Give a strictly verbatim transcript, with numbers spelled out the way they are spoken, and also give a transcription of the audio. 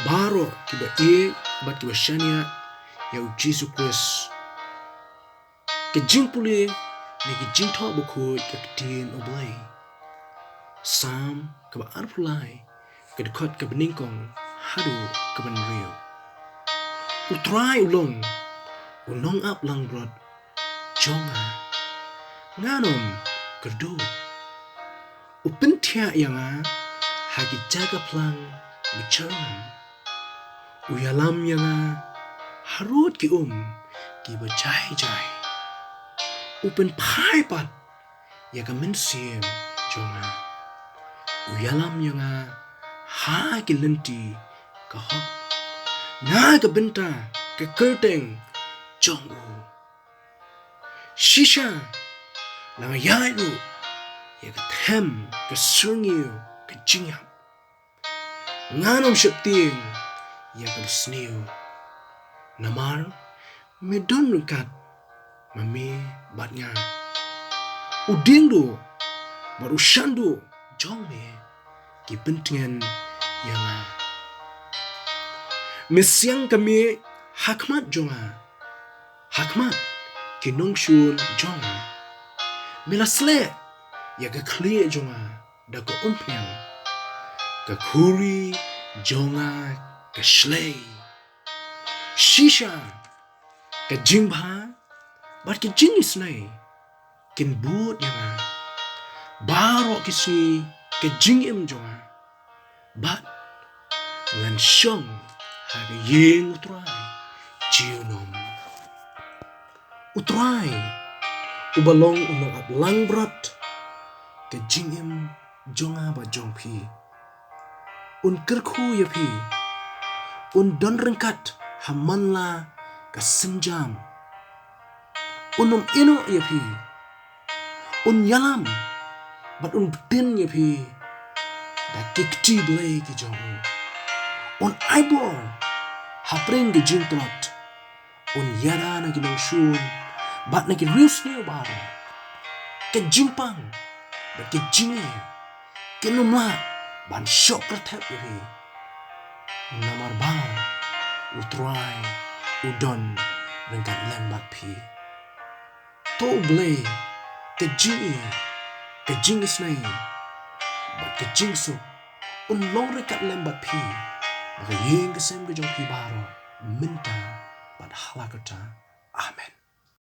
baroh kiba ïeit bad kiba shaniah ïa u Jisu Khrist. Ka jingpule na ki jingthoh bakhuid ka ktien U Blei. Salm kaba arphew lai, ka dkhot kaba nyngkong haduh kaba hynriew. U Trai u long u nongap langbrot jong nga, ngan ym kyrduh. U pynthiah ïa nga ha ki jaka phlang bajyrngam. U ïalam ïa nga harud ki um kiba jai jai. U pynphai pat ïa ka mynsiem jong nga. U ïalam ïa nga ha ki lynti ka hok, na ka bynta ka kyrteng jong u. Shisha la nga ïaid ruh ïa ka them ka syrngiew ka jingïap, ngan ym sheptieng ïa ka basniew, namar me don ryngkat ma me bad nga. U dieng duh bad u shan duh jong me ki pyntngen ïa nga. Me siang ka miej ha khmat jong nga, ha khmat ki nongshun jong nga. Me la sleh ïa ka khlieh jong nga da ka umphniang, ka khuri jong nga ka shlei. Shisha ka jingbha bad ka jingisynei kin bud ïa nga baroh ki sngi ka jingim jong nga, bad ngan shong ha ka ïing U Trai junom. U Trai uba long u nongap langbrot ka jingim jong nga bad jong phi, un kyrkhu ïa phi, un don ryngkat ha man la ka sienjam. Un ym ïehnoh ïa phi, un ïalam bad un btin ïa phi da ki kti Blei ki jong u. Un ai bor ha pdeng ki jingtlot. Un ïada na ki nongshun bad na ki riewsniew baroh. Ka jingpang bad ka jingeh kin ym lah ban shoh kyrthep ïa phi, namar ba U Trai u don ryngkat lem bad phi. To U Blei, ka jingïeit, ka jingisynei bad ka jingsuk un long ryngkat lem bad phi, bad ka ïing ka sem ka jong phi baroh, mynta bad hala karta. Amen.